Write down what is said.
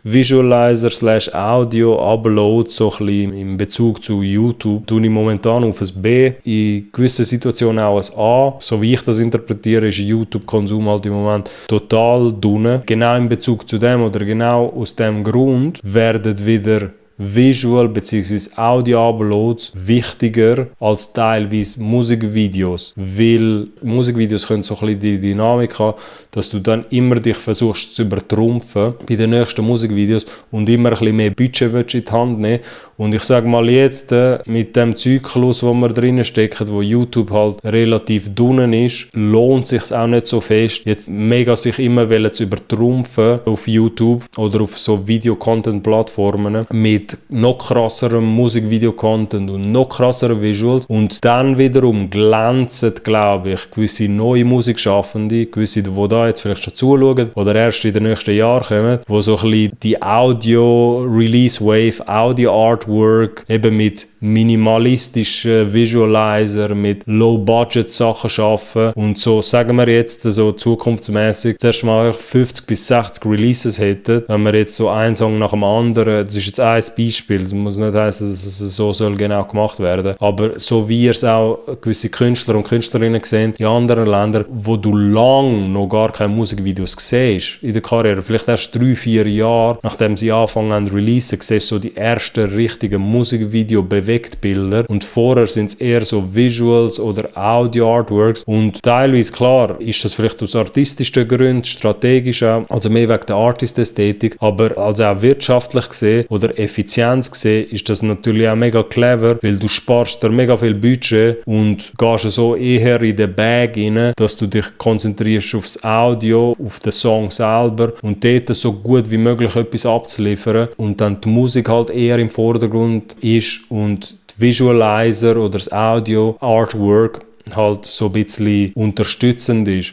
Visualizer / Audio Upload so ein bisschen in Bezug zu YouTube tue ich momentan auf ein B, in gewissen Situationen auch ein A. So wie ich das interpretiere, ist YouTube-Konsum halt im Moment total dünn. Genau in Bezug zu dem oder genau aus dem Grund werden wieder Visual bzw. Audio-Uploads wichtiger als teilweise Musikvideos, weil Musikvideos können so ein bisschen die Dynamik haben, dass du dann immer dich versuchst zu übertrumpfen bei den nächsten Musikvideos und immer ein bisschen mehr Budget willst in die Hand nehmen. Und ich sage mal jetzt, mit dem Zyklus, wo wir drinnen stecken, wo YouTube halt relativ dünn ist, lohnt es sich auch nicht so fest, jetzt mega sich immer zu übertrumpfen auf YouTube oder auf so Video-Content-Plattformen mit noch krasserem Musikvideo-Content und noch krasseren Visuals. Und dann wiederum glänzen, glaube ich, gewisse neue Musikschaffende, gewisse, die da jetzt vielleicht schon zuschauen oder erst in den nächsten Jahren kommen, wo so ein bisschen die Audio-Release-Wave, Audio-Artwork eben mit minimalistischen Visualizer, mit Low-Budget-Sachen schaffen und so, sagen wir jetzt so zukunftsmäßig, zuerst mal 50 bis 60 Releases hätten, wenn wir jetzt so einen Song nach dem anderen, das ist jetzt ein Beispiel, es muss nicht heißen, dass es so soll genau gemacht werden, aber so wie ihr es auch gewisse Künstler und Künstlerinnen sehen in anderen Ländern, wo du lang noch gar keine Musikvideos siehst in der Karriere, vielleicht erst 3-4 Jahre, nachdem sie anfangen an releasen, siehst du so die ersten richtigen Musikvideo-Bewegtbilder und vorher sind es eher so Visuals oder Audio-Artworks und teilweise, klar, ist das vielleicht aus artistischen Gründen, strategisch auch, also mehr wegen der Artist-Ästhetik, aber also auch wirtschaftlich gesehen oder Effizienz gesehen, ist das natürlich auch mega clever, weil du sparst dir mega viel Budget und gehst so eher in den Bag rein, dass du dich konzentrierst aufs Audio, auf den Song selber und dort so gut wie möglich etwas abzuliefern und dann die Musik halt eher im Vordergrund ist und die Visualizer oder das Audio, Artwork halt so ein bisschen unterstützend ist.